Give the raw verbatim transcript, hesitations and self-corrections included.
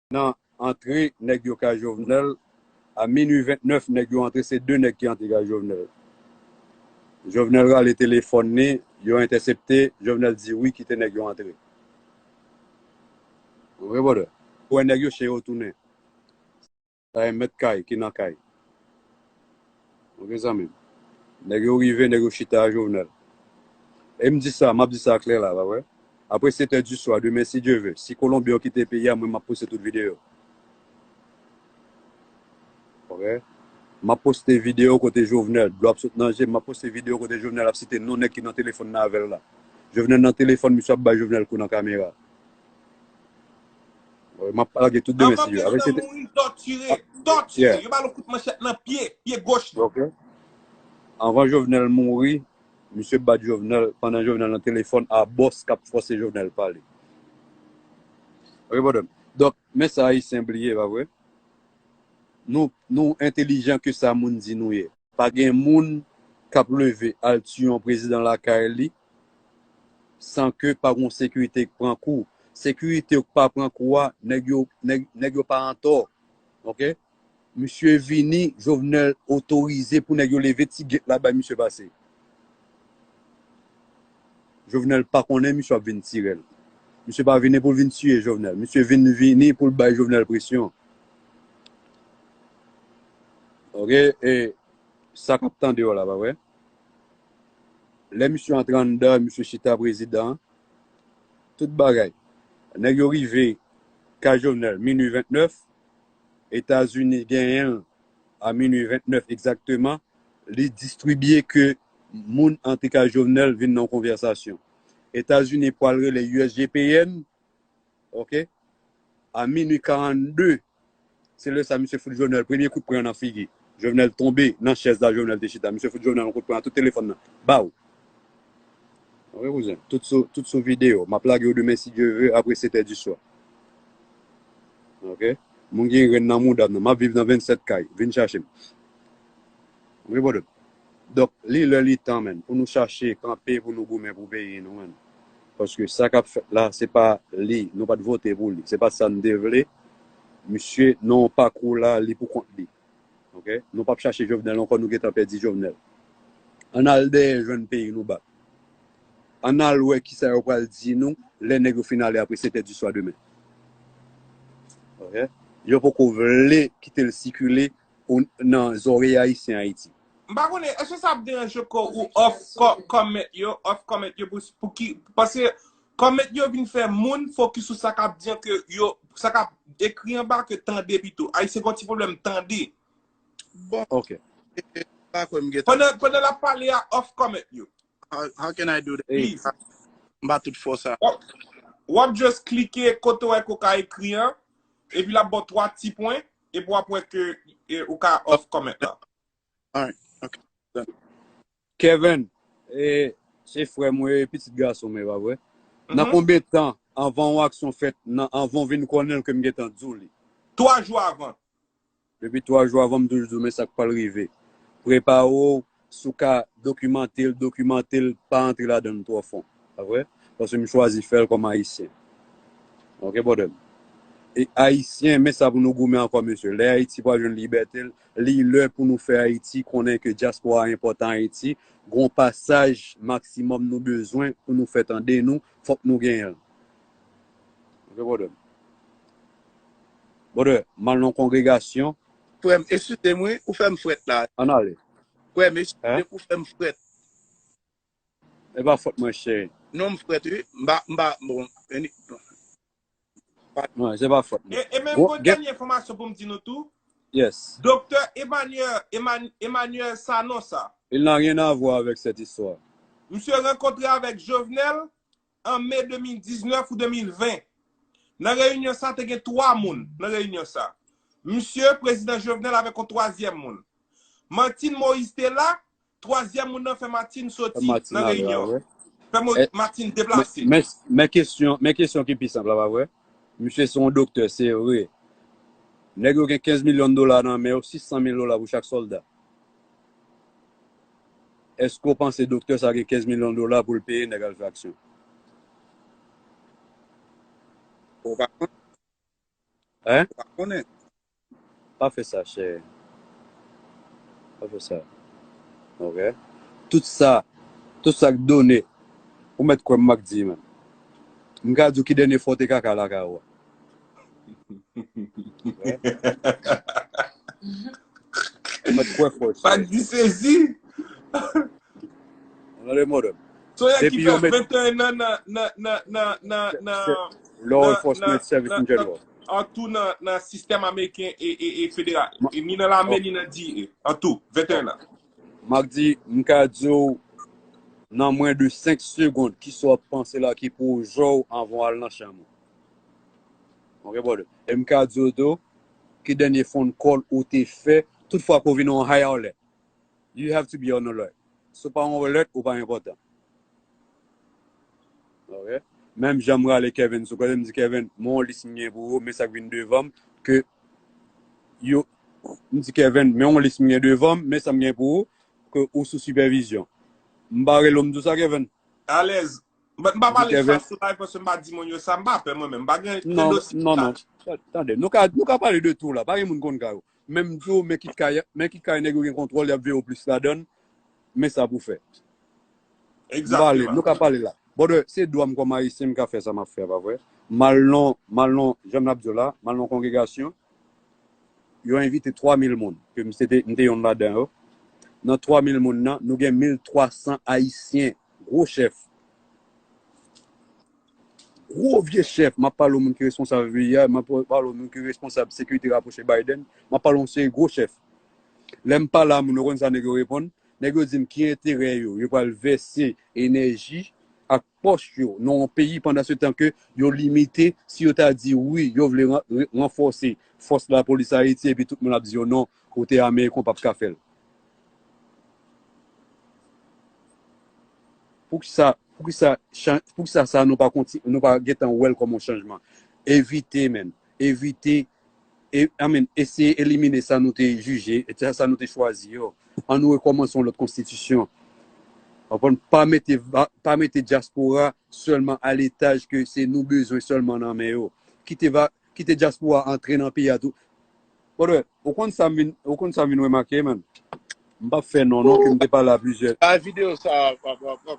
nan antre nèg yo kay Jovenel, a minui vennèf, nèg yo antre, se de nèg ki antre kay Jovenel. Jovenel rale telefòn li, yo entèsepte, Jovenel di wi, kite nèg yo antre. Wi, brother. Ou wè nèg yo chen yo tounen. Sa e mèt kay ki nan kay. Ok, zanmi m. Nèg yo rive, nèg yo chita a Jovenel. E m di sa, m ap di sa klè la, pa vre? Apre sèt è di swa, demen, si Dye ve, si Kolonbyen yo kite peyi a, mwen, m ap poste tout videyo. Ok? M ap poste videyo kote Jovenel, dlo ap sot nan je, m ap poste videyo kote Jovenel ap site non nèg ki nan telefòn nan avè l la. Jovenel nan telefòn, misye ap bay Jovenel kou nan kamera. Wi, m ap lage tout demen, si Dye ve. Apre, se te- mouri, tòtire, tòtire. Yeah. Yo ba l yon kout manchèt nan pye, pye goch li. Ok. Anvan Jovenel mouri, misye bat Jovenel, pandan Jovenel nan telefòn a bòs k ap fòse Jovenel pale. Ok, brother. Donk, men sa Ayisyen bliye, pa vre? Nou, nou entelijan ke sa moun di nou ye. Pa gen moun k ap leve al tiye yon prezidan lakay li san ke pa gon sekirite k pran kou. Sekirite yo k pa pran kou a, nèg yo, nèg, nèg yo pa antò. Ok? Misye vini, Jovenel otorize pou nèg yo leve ti gate la bay misye pase. Jovenel pa konnen misye ap vin tire l. Misye pa vini pou l vin tiye Jovenel. Misye vin vini pou l bay Jovenel presyon. Ok? E sa k ap tande yo la, pa vre? Lè misye antre anndan, misye chita prezidan, tout bagay. Nèg yo rive kay Jovenel, minui vennèf, Etazini genyen l a minui vennèf egzakteman, li distribye ke moun antre kay Jovenel vin nan yon konvèsasyon. Etazini pral rele U S G P N, ok, a minui karannde, se lè sa misye fout Jovenel premye kout pwen nan figi. Jovenel tonbe nan chèz la Jovenel te chita. Misye fout Jovenel yon kout pwen nan tout telefòn nan. Baw! Ok, kouzen. Tout sou, tout sou videyo. M ap lage yo demen, si Dye ve, apre sèt è di swa. Ok? Moun gen grenn nan mouda m nan. M ap viv nan vennsèt kay. Vin chache m. Wi, brother. Donk, li lè li tan, menn, pou nou chache kanpe, pou nou goumen pou peyi nou, menn. Paske sa k ap fèt la, se pa li. Nou pa t vote pou li. Se pa sa n te vle. Misye, nan yon pakou la, li pou kont li. Ok? Nou p ap chache Jovenel ankò, nou gentan pèdi Jovenel. Ann al dèyè jwenn peyi nou bak. Ann al wè kisa yo pral di nou lè nèg yo fin ale apre sèt è di swa demen. Ok? Yo poko vle kite l sikile o-, nan zòrèy ayisyen Ayiti. M pa konnen, èske sa ap deranje kò ou off co-, comment yo, off comment yo pou, pou ki, paske comment yo vin fè moun fokis sou sa k ap di an ke yo, sa k ap ekri anba ke tande pito. Ayisyen gen yon ti pwoblèm tande. Bon. Ok. E, e, pa kwè m gentan. Pandan, pandan l ap pale a, off comment yo. How, how can I do that? Please. M pa tout fò sa. W ap, w ap just klike kote w wè ke w ka ekri an, epi l ap ba w twa ti pwen, epi w ap wè ke, e, ou ka off comment la. Alright. Ok. Done. Kevin, e, se frè mwen, e pitit gason mwen, pa vre? Nan konbyen tan anvan yon aksyon fèt, nan, anvan w vin konnen l ke m gentan di w li? Twa jou avan. Depi twa jou avan, m toujou di w, men sa k pral rive. Prepare w, si w ka dokimante l, dokimante l, pa antre ladan l twò fon. Pa vre? Paske m chwazi fè l kòm Ayisyen. Ok, brother m. E Ayisyen, men sa pou nou goumen ankò, mesye. Lè Ayiti pral jwenn libète l, li lè pou nou fè Ayiti konnen ke dyaspora a enpòtan Ayiti. Gon pasaj maksimòm nou bezwen pou nou fè tande nou, fòk nou genyen l. Ok, brother m. Brother, m al nan kongregasyon. Frè m, eskize m wi, ou fè m frèt la. Ann ale. Frè m, eskize m, ou fè m frèt. E pa fòt mwen, cheri. Non, m frèt wi. M pa, m pa, bon, any-, non, se pa fòt mwen. E, e menm gon dènye enfòmasyon pou m di nou tou. Yes. Doktè Emmanuel, Eman-, Emmanuel Sanon sa. Il n'a rien à voir avec cette histoire. Misye rankontre avèk Jovenel an me de mil diznèf ou de mil ven. Nan reyinyon sa, te gen twa moun nan reyinyon sa. Misye, prezidan Jovenel avèk yon twazyèm moun. Martine Moïse te la, twazyèm moun nan fè Martine soti nan reyinyon. Fè Mo-, Martine deplase. Men, men kesyon, men kesyon ki pi senp la, pa vre? Misye se yon doktè, se vre. Nèg yo gen kenz milyon dola nan men yo, sis san mil dola pou chak sòlda. Èske w panse doktè sa gen kenz milyon dola pou l peye nèg al fè aksyon? Ou pa konn. Hein? Ou pa konnen. Pa fè sa, chè. Pa fè sa. Ok? Tout sa, tout sa k done, ou mèt kwè m, Mack D, man. M ka di w ki dènye fwa w te kaka lakay ou a. Ou mèt kwè fò, chè. Mack D sezi. Ou tande, modèl? Se yon nèg ki Depi yo fè met- venteyen an nan, nan, nan, nan, nan, nan, Law enforcement service in general. An tou nan, nan sistèm ameriken e, e, e federal. E ni nan lame, ni nan D E A. An tou, venteyen an. Mack D, m ka di w, nan mwen de senk segonn, ki sa w ap panse la ki pwojè w anvan w al nan chanm ou. Ok, brother? E m ka di w tou, ki dènye phone call ou te fè, tout fwa ke w vin yon high alert. You have to be on alert. Si w pa on alert, ou pa enpòtan. Ok? Menm jan m rale Kevin sou kote, m di, Kevin, men yon lis m gen pou ou, men sa k vin devan m, ke yo, m di, Kevin, men yon lis m gen devan m, men sa m gen pou ou, ke ou sou sipèvizyon. M pa rele w, m di w sa, Kevin? Alèz. M pa, m pa pale Kevin. Sa sou live paske m pa di moun yo sa, m pa pè mwen menm. M pa gen Non, dosye non, non. Sa. Ta- Tande, nou ka, nou ka pale de tou la. Pa gen moun konn kay ou. Menm tou, men kit kay, men kit kay nèg yo gen kontwòl, y ap veye w plis ladan, men sa pou fè. M pale, Egzakteman. Nou ka pale la. Bon, de, se dwa m kòm ayisyen, m ka fè sa m ap fè, pa vre? M al nan, m al nan, jan m ap di w la, m al nan kongregasyon, yo envite twa mil moun, ke m se te, m te yonn ladan yo. Nan twa mil moun nan, nou gen mil twa san ayisyen, gwo chèf. Gwo vye chèf, m ap pale w moun ki responsab V I A, m ap pale w moun ki responsab sekirite rapwoche Biden, m ap pale w yon seri gwo chèf. Lè m pale a moun, ou konn sa nèg yo reponn? Nèg yo di m ki enterè yo, yo pral vèse enèji ak pòch yo nan yon peyi pandan se tan ke yo limite, si yo ta di wi, yo vle ran- re- ranfòse fòs lapolis Ayiti, epi tout moun ap di yo non, kote Ameriken w p ap ka fè l. Poukisa, poukisa, chan- poukisa sa nou pa konti, nou pa gentan wè l kòm yon chanjman? Evite, men. Evite, e, I mean, eseye elimine sa nou te jije, e sa, sa nou te chwazi yo. An nou rekòmanse yon lòt konstitisyon. Konprann? Pa mete, va- pa mete dyaspora sèlman a letaj ke se nou bezwen sèlman nan men yo. Kite, va- kite dyaspora antre nan peyi a tou. Brother, ou konn sa m vin, ou konn sa m vin remake, man. M p ap fè non, non, ke m te pale a plizyè. Bay videyo sa, w ap, w ap, w ap,